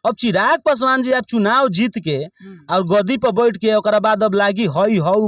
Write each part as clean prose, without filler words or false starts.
अब चिराग पासवान जी आप चुनाव जीत के और गद्दी पर बैठ के ओकरा बाद अब लागी हई हऊ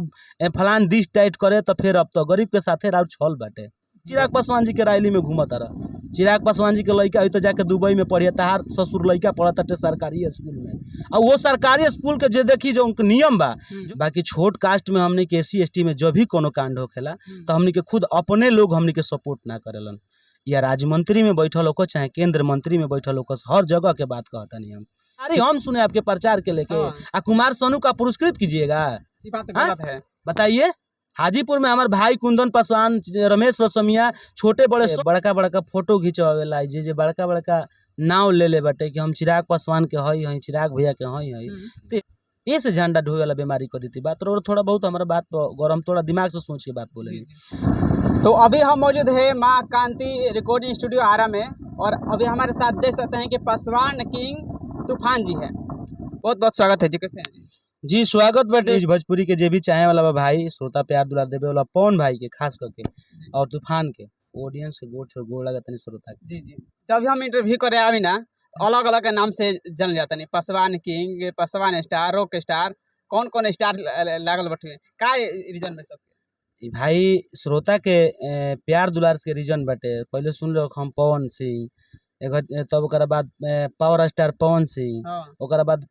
फलान दिस टाइट करे तो फिर अब तो गरीब के साथे राउर छल बाटे। चिराग पासवान जी के रैली में घूमत रह, चिराग पासवान जी के लड़का है तो जाके दुबई में पढ़िए, तहार ससुर लड़का पढ़त ताटे सरकारी स्कूल में, और वो सरकारी स्कूल के जे देखी जो उनके नियम बा। बाकी छोट कास्ट में हमनी के एस सी एस टी में जब भी कोनो कांड होखेला तो हमनी के खुद अपने लोग हमनी के सपोर्ट ना करेलन, या राज्य मंत्री में बैठल होको चाहे केंद्र मंत्री में बैठल होको, हर जगह के बात कहतनी हम। अरे हम सुने आपके प्रचार के लेके आ कुमार सोनू का पुरस्कृत कीजिएगा, ये बात गलत है। बताइए। हाजीपुर में हमार भाई कुंदन पासवान, रमेश रोशमिया, छोटे बड़े बड़का बड़का फोटो घिंचवावेला, जे जे बड़का बड़का नाव ले ले बाटे कि हम चिराग पासवान के हई हई, चिराग भैया के हई हई, तो ये से झंडा ढोए वाला बीमारी कर देती बात। और थोड़ा बहुत हमारा बात गरम, थोड़ा दिमाग से सोच के बात बोले। तो अभी हम मौजूद है माँ कांति रिकॉर्डिंग स्टूडियो आरा में, और अभी हमारे साथ देख सकते हैं कि पासवान किंग तूफान जी है। बहुत बहुत स्वागत है जी, कैसे हैं? जी स्वागत बाटे भोजपुरी के जे भी चाहे वाला बा भाई, श्रोता प्यार दुलार देवे वाला पवन भाई के खास करके और तूफान के ऑडियंस के गोड़ छोड़ गोड़ लगा तनी श्रोता के। जी जी, जब हम इंटरव्यू करे अभी ना अलग अलग के नाम से जानल जाता नहीं, Paswan king, Paswan star, rock star, कौन कौन स्टार लागल बटे, का रीजन में सब? भाई श्रोता के प्यार दुलार के रीजन बाटे। पहले सुन लो हम पवन सिंह, तब ओकरा बाद पावर स्टार पवन सिंह, ओकरा बाद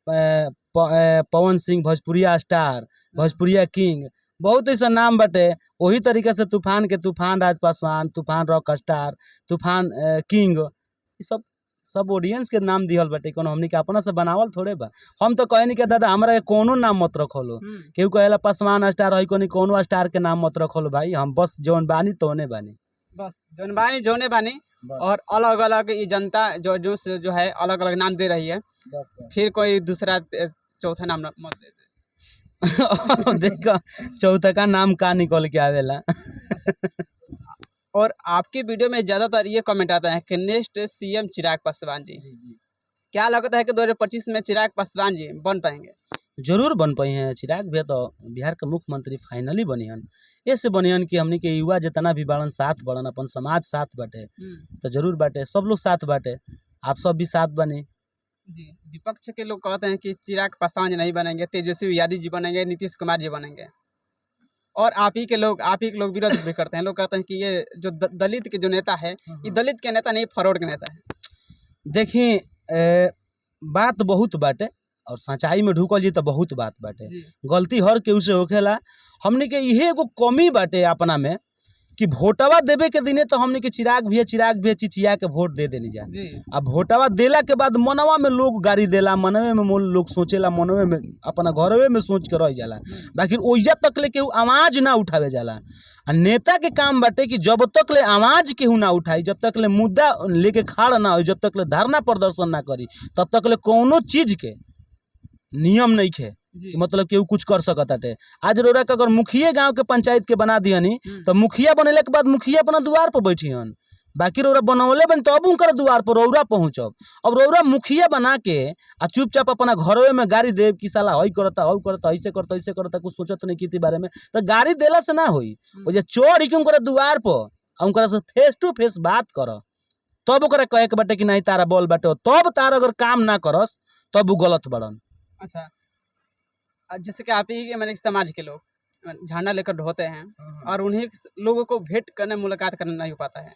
पवन सिंह भोजपुरिया स्टार, भोजपुरिया किंग, बहुत ऐसा नाम बाटे। वही तरीका से तूफान के तूफान राज पासवान, तूफान रॉक स्टार, तूफान किंग, सब सब ऑडियंस के नाम दिहल बाटे। कोनो हमनी के अपना से बनावल थोड़े बा। हम तो कहे नहीं कि दादा हमरा के कोनो नाम मत रखलो, केहू कहेला पासवान स्टार है, कोनो कोनो स्टार के नाम मत रखलो भाई, हम बस जौन बानी तौने बानी, बस जौन बानी जौने बानी। और अलग अलग ये जनता जो जो जो है अलग अलग नाम दे रही है, फिर कोई दूसरा चौथा नाम मत दे दे। देखो चौथा का नाम का निकल के आवेला। और आपके वीडियो में ज़्यादातर ये कमेंट आता है कि नेक्स्ट सीएम चिराग पासवान जी, क्या लगता है कि 2025 में चिराग पासवान जी बन पाएंगे? जरूर बन पाई हैं चिराग भैया, तो बिहार के मुख्यमंत्री फाइनली बनिहन। ऐसे बनिहन कि हमनी के युवा जितना भी बाड़न साथ बड़न, अपन समाज साथ बाटे, तो जरूर बाटे, सब लोग साथ बाटे, आप सब भी साथ बने। जी विपक्ष के लोग कहते हैं कि चिराग पासवान जी नहीं बनेंगे, तेजस्वी यादव जी बनेंगे, नीतीश कुमार जी बनेंगे, और आप ही के लोग विरोध भी करते हैं। लोग कहते हैं कि ये जो दलित के जो नेता है, ये दलित के नेता नहीं, फरोड़ के नेता है। देखिए बात बहुत बाटे और सच्चाई में ढुकल जी तो बहुत बात बाटे, गलती हर केहू से होखेला। हमनी के इहे एगो कमी बाटे अपना में कि वोटवा देवे के दिने तो हमनी के चिराग भैया चिचिया के वोट दे देनी जा। अब वोटवा देला के बाद मनवा में लोग गाड़ी देला, मनवे में मोल लोग सोचेला, मनवे में अपना घरवे में सोच के रह जाला, बाकी ओइजा तक ले केहू आवाज़ ना उठावे जाला। आ नेता के काम बाटे कि जब तक ले आवाज़ केहू ना उठाई, जब तक ले मुद्दा लेके खड़ा ना हो, जब तक ले धरना प्रदर्शन ना करी, तब तक ले कोनो चीज़ के नियम नहीं खे, मतलब केहू कुछ कर सकत आटे। आज रोरा के अगर मुखिए गांव के पंचायत के बना दिहनी तो मुखिया बनेला के बाद मुखिया अपना द्वार पर बैठिहन, बाकी रौरा बनौले बन तब उनकर द्वार पर रौरा पहुँचब। अब रौरा मुखिया बना के आ चुपचाप अपना घरवे में गाड़ी देव कि साला हई करता हई करता ऐसे करता ऐसे करता, कुछ सोचत नहीं किसी बारे में, तो गाड़ी देला से ना होई। ओ जे चढ़ के उनकर द्वार पर आ उनकरा से फेस टू फेस बात कर, तब ओकरा कहे के बाटे कि नहीं तारा बोल बाटे, तब तार अगर काम ना करस तब उ गलत बड़न। अच्छा, जैसे कि आप ही मैंने समाज के लोग झंडा लेकर ढोते हैं और उन्हीं लोगों को भेंट करने मुलाकात करना नहीं हो पाता है।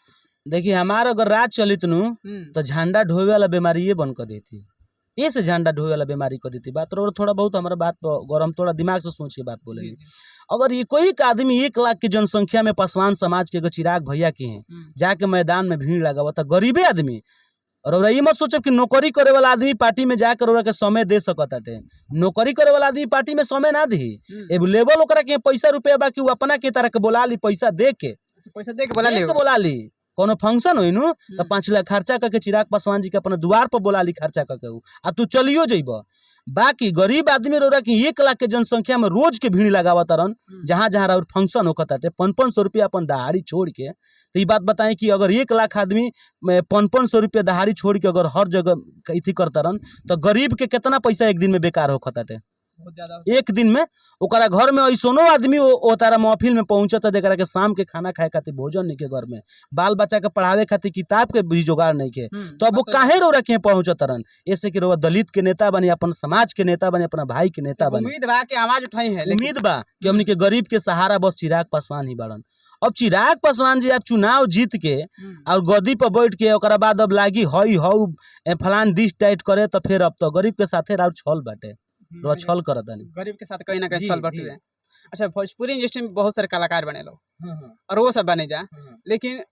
देखिए हमार अगर राज चलित नु तो झंडा ढोवे वाला बीमारी ये बन कर देती, ये से झंडा ढोवे वाला बीमारी कर देती बात। और थोड़ा बहुत हमारा बात गरम, थोड़ा दिमाग से सोच के बात बोले। अगर ये कोई एक आदमी 1 लाख की जनसंख्या में पासवान समाज के चिराग भैया के हैं जाके मैदान में भीड़ लगा तो गरीबे आदमी, और ये मत सोचब कि नौकरी करे वाला आदमी पार्टी में जाकर ओकरा के समय दे सकत आटे। नौकरी करे वाला आदमी पार्टी में समय ना दी, एवलेबल ओकरा के पैसा रुपया बाकी उ अपना के तरह के बोला ली, पैसा दे के, पैसा दे के बोला ली, बोला ली। कोनो फंक्शन होई नु तो 5 लाख खर्चा करके चिराग पासवान जी के अपना द्वार पर बोला ली खर्चा करके उ, आ तू चलियो जइब। बाकी गरीब आदमी रोरा के 1 लाख के जनसंख्या में रोज के भीड़ लगावत रन, जहाँ जहाँ राउर फंक्शन होखत आटे, 500 रुपया अपन दहाड़ी छोड़ के। तो ये बात बताएं कि अगर 1 लाख आदमी 500 रुपया दहाड़ी छोड़ के अगर हर जगह इथी करता रन तो गरीब के कितना पैसा एक दिन में बेकार होखत आटे। बहुत ज्यादा। एक दिन में ओकरा घर में ऐसनो आदमी ओ तारा महफिल में पहुंचता जेकरा के शाम के खाना खाए खातिर भोजन नहीं के, घर में बाल बच्चा के पढ़ावे खातिर किताब के भी जुगाड़ नहीं के, तो अब वो काहे रौरा के पहुंचत रहन? ऐसे कि रौरा दलित के नेता बनी, अपन समाज के नेता बनी, अपना भाई के नेता बनी। उम्मीद बा कि आवाज उठाई है, लेकिन उम्मीद बा कि हमनी के गरीब के सहारा बस चिराग पासवान ही बाड़न। अब चिराग पासवान जी आप चुनाव जीत के और गद्दी पर बैठ के ओकरा बाद अब लागी हई हऊ फलान दिस टाइट करे, तो फिर अब तो गरीब के साथे राउर छल बाटे, रउआ छल करतानी। गरीब के साथ कहीं ना कहीं जी, छल बटुए। जी। अच्छा, भोजपुरी इंडस्ट्री में बहुत सारे कलाकार बने लोग और वो सब बने जा, लेकिन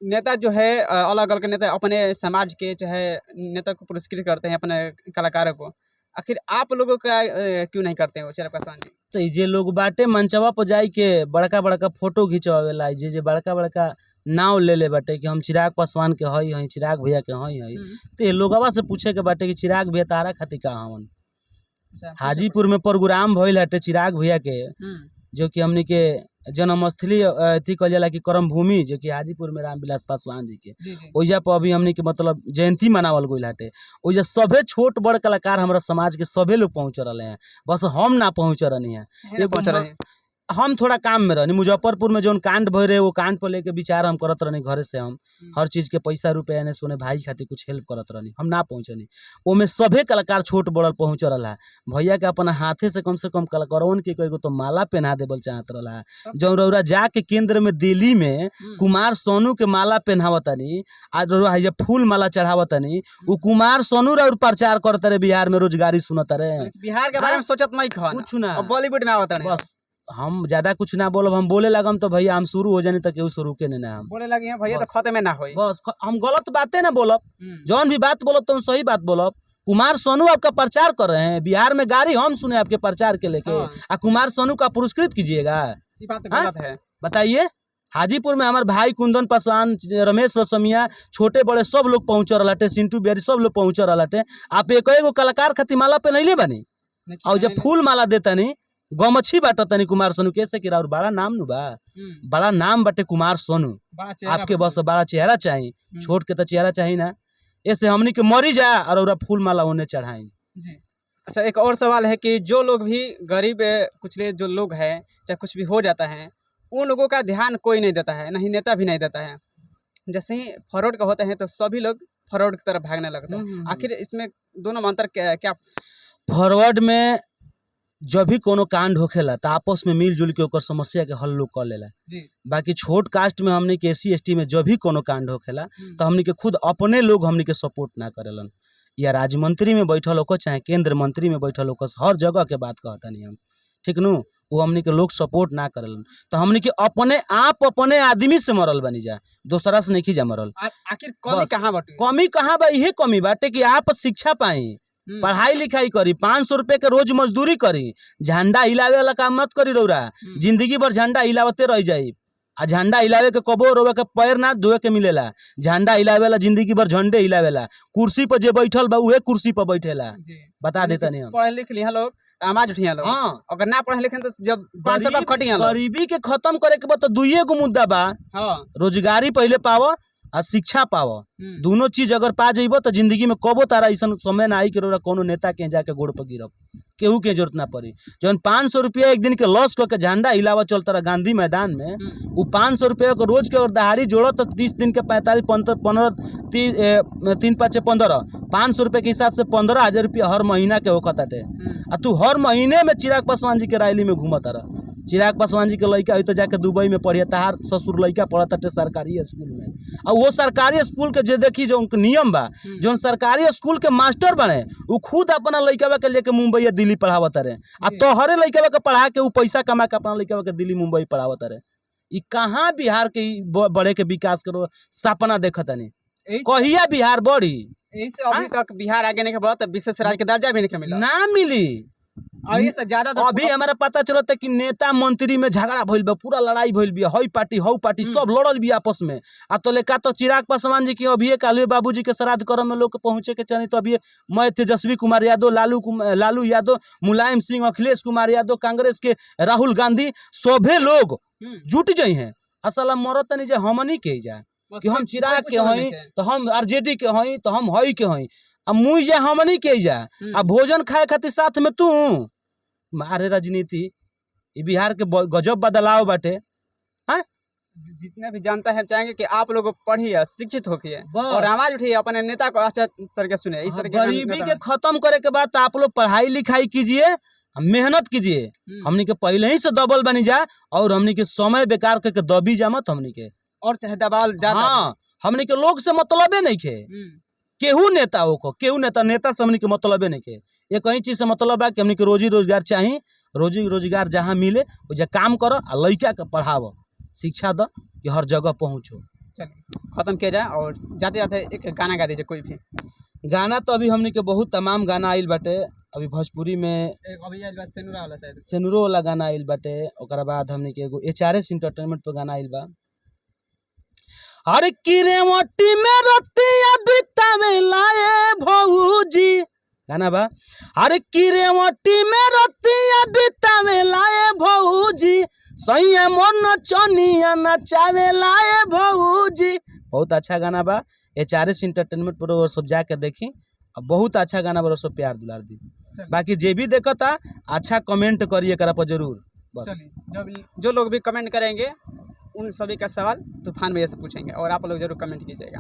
नेता जो है अलग अलग नेता अपने समाज के चाहे नेता को पुरस्कृत करते हैं अपने कलाकारों को, आखिर आप लोगों का क्यों नहीं करते हैं वो चिराग पासवान जी? तो ई जे लोग बाटे मंचवा पर जाई के बड़का बड़का फोटो घिंचवावेला, जे जे बड़का बड़का नाव ले ले बाटे कि हम चिराग पासवान के हई हई, चिराग भैया के हई हई, तो ये लोगवा से पूछे के बाटे कि चिराग भैया तारा खातिर का हवन? हाजीपुर में प्रोग्राम भइल हटे चिराग भैया के, जो कि हमनी के जन्मस्थली अथी कहल जाला कि कर्मभूमि, जो कि हाजीपुर में रामविलास पासवान जी के, जी जी ओइजा पर अभी हमनी के मतलब जयंती मनावल गइल हटे। ओइजा सभे छोट बड़ कलाकार हमरा समाज के सभे लोग पहुँच रहे हैं, बस हम ना पहुँच रही हैं। एगो पहुंच रहे हैं। हम थोड़ा काम में रहनी, मुजफ्फरपुर में जौन कांड भइल रहे वो कांड पर लेके विचार हम करत रहनी घरे से, हम हर चीज़ के पैसा रुपया एने सोने भाई खातिर कुछ हेल्प करत रहनी, हम ना पहुँचनी। ओमे सभे कलाकार छोट बड़ल पहुँच रहा है। भैया के अपना हाथे से कम से कम कलाकारवन के एगो तो माला पहना देवल चाहत रहा है। जौन रउरा जाके केंद्र में दिल्ली में कुमार सोनू के माला पहनावतनी आ रउरा हइजा फूल माला चढ़ावतनी, उ कुमार सोनू रउर प्रचार करत रहे बिहार में रोजगारी सुनत रहे, बिहार के बारे में सोचत नहीं खन, कुछ ना। अब बॉलीवुड में आवत रहे। बस हम ज्यादा कुछ ना बोलब, हम बोले लगम तो भैया हम शुरू हो जानी तो केहू शुरू के नहीं ना, हम बोले लगे हैं भैया तो बस। खत्म ना होई। बस हम गलत बातें ना बोलब, जौन भी बात बोलब तो हम सही बात बोलब। कुमार सोनू आपका प्रचार कर रहे हैं बिहार में, गाड़ी हम सुने आपके प्रचार के लेके, हाँ। आ कुमार सोनू का पुरस्कृत कीजिएगा, ये बात हाँ? गलत है। बताइए। हाजीपुर में हमारे भाई कुंदन पासवान, रमेश रसमिया, छोटे बड़े सब लोग पहुँच रहा टे, सिंटू बिहारी सब लोग पहुँच रहा टे। आप एक एगो कलाकार खातिर माला पहनले बानी और जब फूल माला देतनी गमछी बाटतनी कुमार सोनू के, से कि राउर बड़ा नाम नु बा, बड़ा नाम बाटे कुमार सोनू, बड़ा चेहरा आपके बा। बस बड़ा चेहरा चाहिए, छोट के तो चेहरा चाहिए ना, ऐसे हमनी के मरी जा और औरा फूल माला ओने चढ़ाई। जी। अच्छा, एक और सवाल है कि जो लोग भी गरीब कुचले जो लोग हैं, चाहे कुछ भी हो जाता है, उन लोगों का ध्यान कोई नहीं देता है, नहीं नेता भी नहीं देता है। जैसे ही फॉरवर्ड का होते हैं तो सभी लोग फॉरवर्ड की तरफ भागने लगते हैं, आखिर इसमें दोनों में अंतर क्या, क्या? फॉरवर्ड में जब भी कोनो कांड होखेला तो आपस में मिलजुल के ओकर समस्या के हल लोग कर लेला। जी। बाकी छोट कास्ट में हमनी के एस सी एस टी में जब भी कोनो कांड होखेला तो हमनी के खुद अपने लोग हमनी के सपोर्ट ना करेलन, या राज्य मंत्री में बैठल होकर चाहे केंद्र मंत्री में बैठल होकर, हर जगह के बात कहतनी हम, ठीक नु, वो हमनी के लोग सपोर्ट ना करेलन, तो हमनी के अपने आप अपने आदमी से मरल बनी जा, दोसरा से नहीं जा मरल। आखिर कमी बस। कहाँ बटे? कमी कहाँ बा? इहे कमी बाटे कि आप शिक्षा पाई, पढ़ाई लिखाई करी, 500 रुपये के रोज मजदूरी करी, झंडा हिलावे वाला काम मत करी रौरा, जिंदगी भर झंडा हिलावते रह जाई, आ झंडा हिलावे के कबो रौरा के पैर ना धोए के मिलेला, झंडा हिलावेला जिंदगी भर झंडे हिलावेला, कुर्सी पर जे बैठल बा उहे कुर्सी पर बैठेला, जी। बता देता नहीं हम। पढ़ लिख लिया लोग आवाज उठिया लोग, हाँ। अगर ना पढ़े लिखे तो जब 500 रुपया खटिया लोग। गरीबी के खत्म करे के बाद तो दुइये गो मुद्दा बा, हाँ। रोजगारी पहले पावो आ शिक्षा पावो, दोनों चीज अगर पा जइबो तो जिंदगी में कबो तारा ऐसा समय ना आई कि रौरा कोनो नेता के जाके गोड़ पर गिरब, केहू के जरूरत ना पड़ी। जौन 500 रुपया एक दिन के लॉस करके झंडा हिलावा चलता रहा गांधी मैदान में, वो 500 रुपया के रोज के अगर दहाड़ी जोड़ो तो 30 दिन के 45 15 3 5 15, 500 रुपये के हिसाब से 15,000 रुपया हर महीना के होखत ताटे। आ तू हर महीने में चिराग पासवान जी के रैली में घूमत रह, चिराग पासवान जी के लड़का है तो जाके दुबई में पढ़िए, तहार ससुर लड़का पढ़त ताटे सरकारी स्कूल में, आ वो सरकारी स्कूल के जे देखी जो उनके नियम बा, जो सरकारी स्कूल के मास्टर बने वो खुद अपना लड़का के लेके मुंबई या दिल्ली पढ़ावत रहे, आ तोहरे लड़का के पढ़ा के वो पैसा कमा के अपना लड़का के दिल्ली मुंबई पढ़ावत रहे। ई कहाँ बिहार के ई बढ़े के विकास करो सपना देखतनी, कहिया बिहार बढ़ी? यही से अभी तक बिहार आगे नहीं बढ़त, विशेष राज्य के दर्जा भी नहीं मिला, ना मिली। और ये से ज्यादा तो अभी हमारा पता चलता कि नेता मंत्री में झगड़ा भइल बा, पूरा लड़ाई भइल बिया, हई पार्टी हऊ पार्टी सब लड़ल बिया आपस में। आ तो लेका तो चिराग पासवान जी के अभी कालू बाबूजी के श्राद्ध कर्म में लोग के पहुंचे के चाही, तो अभी मैं तेजस्वी कुमार यादव, लालू यादव, मुलायम सिंह, अखिलेश कुमार यादव, कांग्रेस के राहुल गांधी, सभे लोग जुट जाइ हैं। असल मरत तनी जे हमनी के जा कि हम चिराग के हई तो हम आरजेडी के हई तो हम हई के हई, आ मुई जा हमनी के जा, आ भोजन खाए खातिर साथ में तू मारे राजनीति, ई बिहार के गजब बदलाव बाटे। जितने भी जनता है चाहेंगे कि आप लोग पढ़िए, शिक्षित होके और आवाज उठिए, अपने नेता को अच्छा तरीके सुने, इस हाँ, तरीके का गरीबी नेता के खत्म करे के बाद तो आप लोग पढ़ाई लिखाई कीजिए, मेहनत कीजिए। हमनी के पहले ही से दबल बनी जा और हमनी के समय बेकार करके दबी जा मत हमनी के। और चाहे दबाल जाता। हाँ, हमनी के लोग से मतलबे नहीं खे। केहू नेता होखो, केहू नेता, नेता से हमनी के मतलबे नहीं खे। एक ही चीज से मतलब बा कि हमनी के रोजी रोजगार चाही। रोजी रोजगार जहाँ मिले ओइजा काम करो आ लइका के पढ़ावो, शिक्षा दो कि हर जगह पहुँचो। चलिए खत्म किया जाए और जाते जाते एक गाना गा दीजिए कोई भी। गाना तो अभी हमनी के बहुत तमाम गाना आइल बाटे अभी भोजपुरी में। एक अभी आइल बा सेनुरा वाला शायद। सेनुरो वाला गाना आइल बाटे। ओकरा बाद हमनी के एगो एच आर एस इंटरटेनमेंट पर गाना आइल बा। अरे किरेवटी में रतिया बितावे लाए भौजी, गाना बा। अरे किरेवटी में रतिया बितावे लाए भौजी, सैया मोर नचनिया नचावे लाए भौजी। बहुत अच्छा गाना बा। एच आर एस इंटरटेनमेंट पर वो सब जाके देखी और बहुत अच्छा गाना बा, सब प्यार दुलार दी। बाकी जे भी देखता अच्छा कमेंट करिए एकरा पर जरूर, बस। चलिए, जो जो लोग भी कमेंट करेंगे उन सभी का सवाल तूफान भैया से पूछेंगे और आप लोग जरूर कमेंट कीजिएगा।